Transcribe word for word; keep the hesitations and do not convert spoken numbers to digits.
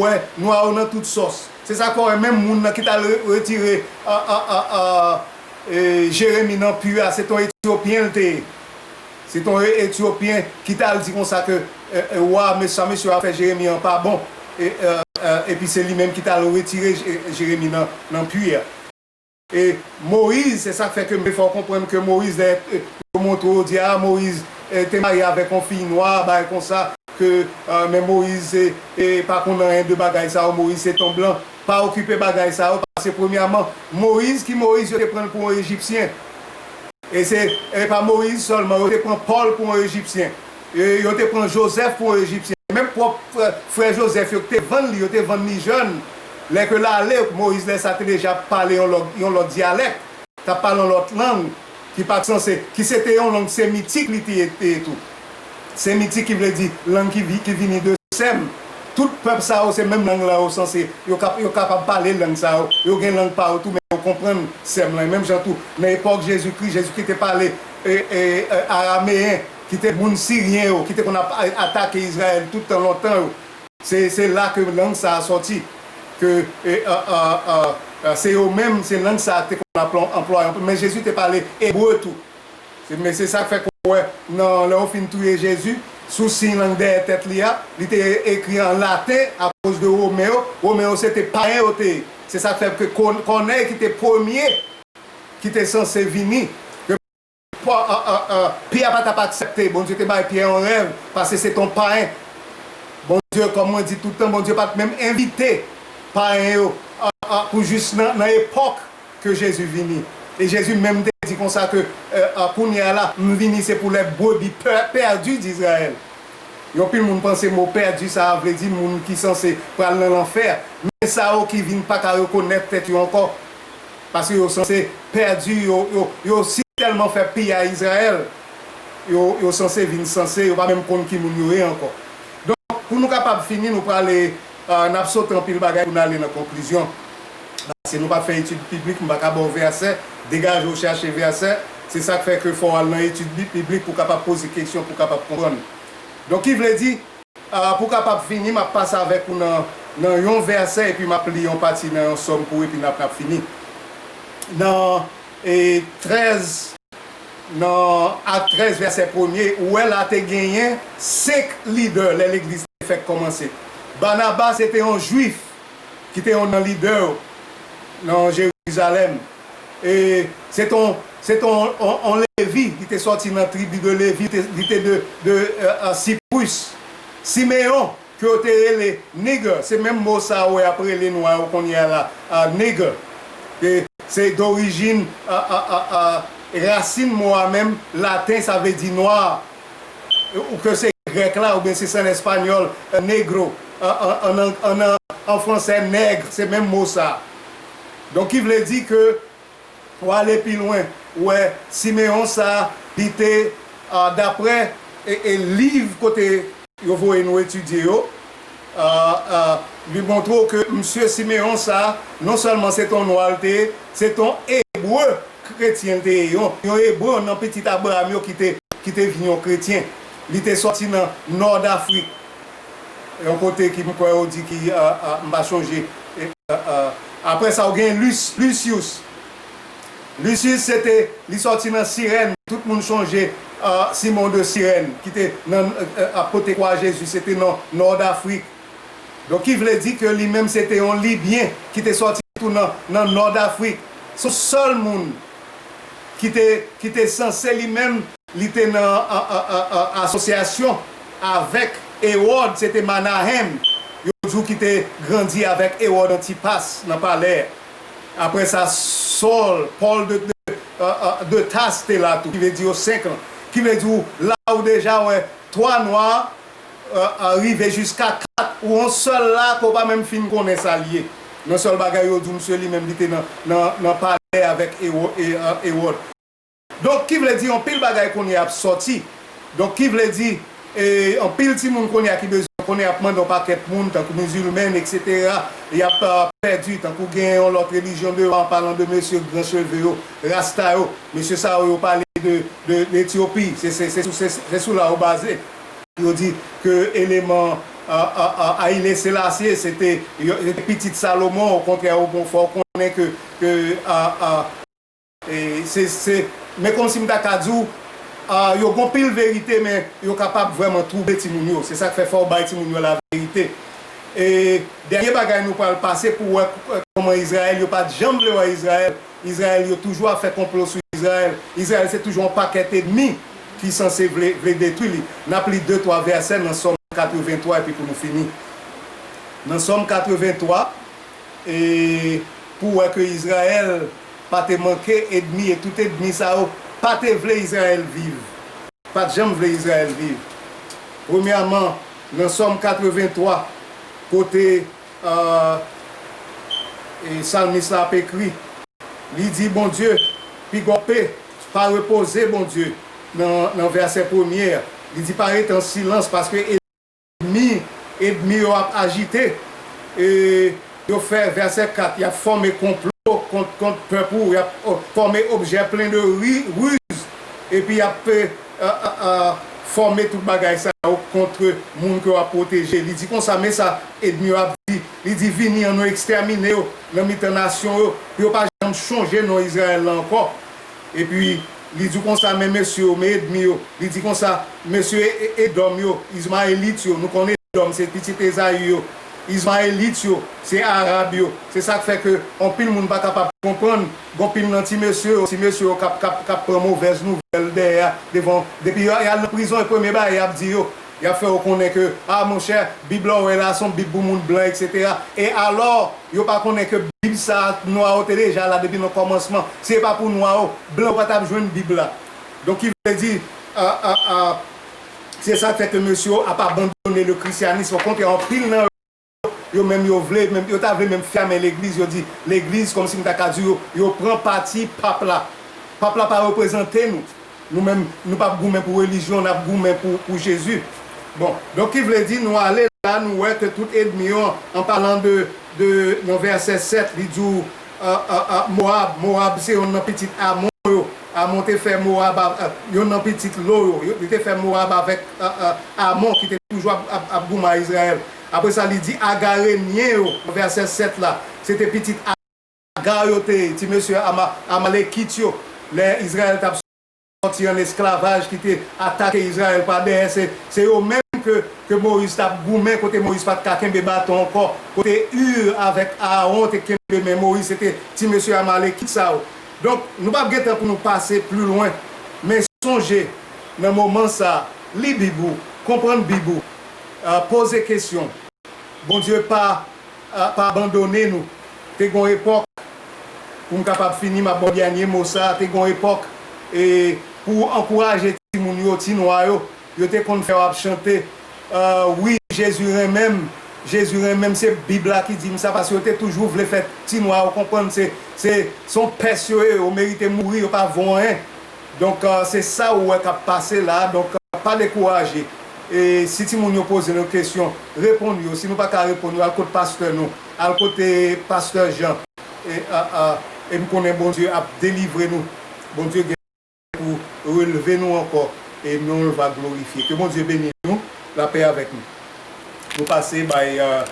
wè nwa yo nan tout sòs. Se sa k fè w wè menm moun nan ki t al re- retire a, a, a, a, e, Jeremi nan pi a, se t on Etyopyen l te ye. Se t on Etyopyen ki t al di konsa ke e, e, wa, sa mesye a fè Jeremi an pa bon. E, e, e, epi se li menm ki t al retire Je- Jeremi nan, nan pi a. E Moyiz, se sa k fè ke m fè w konprann ke Moyiz, lè e, yo montre w, di a, Moyiz e, te marye avèk yon fi nwa, bagay konsa, ke e, men Moyiz e, e, pa konn anyen de bagay sa yo, Moyiz se t on blan. Pa okipe bagay sa yo, paske premyèman, Moyiz ki Moyiz, yo te pran l pou yon Ejipsyen. E se e pa Moyiz sèlman, yo te pran Pòl pou yon Ejipsyen. E yo te pran Jozèf pou yon Ejipsyen. Menm pwòp frè, frè Jozèf yo ki te vann li, yo te vann li jèn. Lè ke l ale, Moyiz lè sa te deja pale yon lòt, yon lòt dyalèk, t ap pale yon lòt lang ki pa t sanse, ki se te yon lang semitik li te ye tou. Semitik ki vle di lang ki, vi- ki vini de Sèm. Tout pèp sa yo, se menm lang lan yo sanse, yo, kap, yo kapab pale lang sa yo, yo gen lang pa yo tou, men yo konprann Sèm lan. E menm jan tou, nan epòk Jezikri, Jezikri te pale e, e, e, arameyen, ki te moun siryen yo, ki te konn ap a- atake Izrayèl tout tan lontan yo. Se, se la ke lang sa a sòti, ke e, a, a, a, a, se yo menm, se lang sa a te konn ap anplwaye. Men Jezi te pale ebre tou. Se, men se sa k fè ke w wè, nan, lè yo fin touye Jezi, sou siy lang dèyè tèt li a, li te ekri an laten akoz de Women yo. Women yo se te payen yo te ye. Se sa k fè ke Kò- Kònèy ki te premye, ki te sanse vini, ke pa- a- a- a- Pyè pa t ap aksepte. Bondye te bay Pyè yon rèv, paske se t on payen. Bondye, kòm mwen di tout tan, Bondye pa t menm envite payen yo a- a- pou jis nan, nan epòk ke Jezi vini. E Jezi menm te di konsa ke e, a, kounye a la, m vini se pou les brebis per- perdues d'Israël. Yon pil moun panse mo pèdi sa a vle di moun ki sanse pral nan lanfè. Men sa yo ki vin pa ka rekonèt tèt yo ankò. Paske yo sanse pèdi, yo, yo, yo si tèlman fè piyay Izrayèl, yo, yo sanse vin sanse, yo pa menm konn ki moun yo ye ankò. Donk, pou nou kapab fini, nou prale, e, n ap sote anpil bagay pou n ale nan konklizyon. Paske nou p ap fè etid biblik, m pa ka ba w vèsè, degaje w chache vèsè. Se sa k fè ke fò w al nan etid bi- biblik pou w kapab poze kesyon, pou w kapab konprann. Donk, ki vle di, a, pou w kapab fini, m ap pase avèk ou nan, nan yon vèsè, epi m ap li yon pati nan yon sòm pou ou, epi n ap, n ap fini. Nan e, trèz, nan Ak trèz, vèsè premye, ou wè la te genyen senk lidè lè legliz te fèk kòmanse. Banaba, se te yon Jwif ki te yon nan lidè yo nan Jerizalèm. E se te yon, se te yon, yon, yon Levi, li te sòti nan tribi de Levi, li te, li te de, de e, e, Sipris. Simeyon, ke yo te rele nigger, se menm mo sa a w ap rele nwa yo kounye a la, a, nigger. E se dorijin, a, a, a, a, rasin mo a menm, laten, sa vle di nwa. Ou ke se grèk la, oubyen se, se an espanyòl, e, negro. An, an, an, an, an, an fransè, nèg, se menm mo sa a. Donk, ki vle di ke pou ale pi lwen, ou wè, Simeyon sa a, li te, a, daprè e, e liv kote yo voye nou etidye yo, a, a, li montre w ke msye Simeyon sa a, non sèlman se t on nwa l te ye, se t on ebre kretyen l te ye, yon, yon ebre nan pitit Abraram yo ki te, ki te vin yon kretyen. Li te sòti nan Nòdafrik. Yon kote ki m kwè yo di ki, a, a, m pa chonje. E, a, a, apre sa, ou gen Lis- Lisius. Lisius, se te, li sòti nan Sirèn. Tout moun chonje, a, Simon de Sirèn, ki te nan, a, a, ap pote kwa Jezi. Se te nan Nòdafrik. Donk, ki vle di ke li menm, se te yon Libyen ki te sòti tou nan, nan Nòdafrik. Se yon sèl moun ki te, ki te sanse li menm, li te nan, a, a, a, a, asosyasyon avèk Ewòd, se te Manahem, yo di w ki te grandi avèk Ewòd Antipas nan palè. Apre sa, Sòl, Pòl de, de, a, a, de Tas te la tou, ki vle di yo senk lan. Ki vle di w, la ou deja wè twa nwa, a, a, rive jiska kat, ou yon sèl la ke w pa menm fin konnen sa l ye. Yon sèl bagay yo di w, msye li menm li te nan, nan, nan palè avèk Ewo- e, a, Ewòd. Donk, ki vle di anpil bagay kounye a ap sòti. Donk, ki vle di, e, anpil timoun kounye a ki bezwen konnen ap mande yon pakèt moun, tankou mizilmen, etsetera, y ap, a, pèdi, tankou gen yon lòt relijyon deyò, an palan de mesye gran cheve yo, rasta yo, mesye sa yo, yo pale de, de, de Etyopi, se, se, se, sou- se, se sou la yo baze. Yo di ke eleman, a, a, a, Haile Selassie, se te, yo, yo te pitit Salomon, okontrè, ou bon, fò w konnen ke, ke, a, a, e, se, se, men kòmsi m ta ka di w, a, yo gon pil verite, men yo kapab vrèman twouble timoun yo. Se sa k fè fò w bay timoun yo laverite. E dènye bagay nou pral pase pou wè, e, kòman Izrayèl, yo pa t janm vle wè Izrayèl. Izrayèl, yo toujou ap fè konplo sou Izrayèl. Izrayèl se toujou yon pakèt ènmi ki sanse vle, vle detwi li. N ap li de, twa vèsè nan Sòm katrevenntwa epi pou nou fini. Nan Sòm katrevenntwa, e pou wè ke Izrayèl pa te manke ènmi, e tout ènmi sa yo pa te vle Izrayèl viv. Pa t janm vle Izrayèl viv. Premyèman, nan Sòm katrevenntwa, kote, a, e, salmis la ap ekri, li di, Bondye, piga w pe pa repoze, Bondye, nan, nan vèsè premye a. Li di, pa rete an silans, paske ènmi, ènmi yo ap ajite. E yo fè, vèsè kat, y ap fòme konplo kont, kont pèp ou, y ap, o, fòme objè plen de ri, riz, epi y ap, e, e, e, e, fòme tout bagay sa yo kont moun ke w ap pwoteje. Li di konsa, men sa ènmi yo ap di. Li di, vini, ann nou ekstèmine yo nan mitan nasyon yo, pou yo pa janm chonje non Izrayèl la ankò. Epi, li di konsa, men mesye yo, men ènmi yo. Li di konsa, mesye E-, E-, Edòm yo, Izmayelit yo, nou konnen Edòm se pitit Ezayi yo. Izmayelit yo, se Arab yo. Se sa k fè ke anpil moun pa kapab konprann. Gon pil nan ti mesye yo, ti mesye yo k ap, k ap, k ap pran movèz nouvèl dèyè a, devan, depi y al nan prizon, e premye bagay y ap di yo, y ap fè yo konnen ke, a, monchè, Bib la w wè la, se yon Bib pou moun blan, etsetera. E alò, yo pa konnen ke Bib sa a, nwa yo te deja la depi nan kòmansman. Si se pa pou nwa yo, blan yo pa t ap jwenn Bib la. Donk, ki vle di, a, a, a, se sa k fè ke mesye yo ap abandone le christianisme. Okontrè, anpil nan yo, yo menm yo vle, menm, yo ta vle menm fèmen legliz, yo di, legliz, kòmsi m ta ka di yo, yo pran pati pap la. Pap la pa reprezante nou. Nou menm, nou p ap goumen pou relijyon, n ap goumen pou, pou Jezi. Bon, donk ki vle di, nou ale la, nou wè ke tout ènmi yo, an palan de, de, nan vèsè sèt, li di w, a, a, a, Moab, Moab se yonn nan pitit Amon yo. Amon te fè Moab, a, a, yonn nan pitit Lo yo, yo, li te fè Moab avèk, a, a, Amon ki te toujou ap, ap, ap goumen a Izrayèl. Apre sa, li di Agarenyen yo, nan vèsè sèt la, se te pitit Aga yo te ye, ti mesye Ama-, Amalekit yo, lè Izrayèl t ap sòti an esklavaj, ki te atake Izrayèl pa dèyè, se, se yo menm ke, ke Moyiz t ap goumen, kote Moyiz pa t ka kenbe baton ankò, kote Ur avèk Aawon te kenbe men Moyiz, se te ti mesye Amalekit sa yo. Donk, nou p ap gen tan pou nou pase pli lwen, men sonje, nan moman sa a, li Bib ou, konprann Bib ou, a, poze kesyon. Bondye pa, a, pa abandone nou. Te gon epòk, pou m kapab fini, m ap ba w dènye mo sa a, te gon epòk, e, pou ankouraje timoun yo, ti nwa yo, yo te konn fè yo ap chante, a, wi, Jezi renmen m, Jezi renmen m, se Bib la ki di m sa, paske yo te toujou vle fè ti nwa yo konprann se, se, se yon pès yo ye, yo merite mouri, yo pa vo anyen. Donk, a, se sa ou wè k ap pase la a. Donk, a, pa dekouraje. E si timoun yo poze nou kesyon, reponn yo. Si nou pa ka reponn yo, al kot pastè nou. Al kote pastè Jean. E, a, a, e m konnen Bondye ap delivre nou. Bondye gen pou relve nou ankò. E non l va glorifye. Ke Bondye beni nou. Lapè avèk nou. Nou pase bay, a,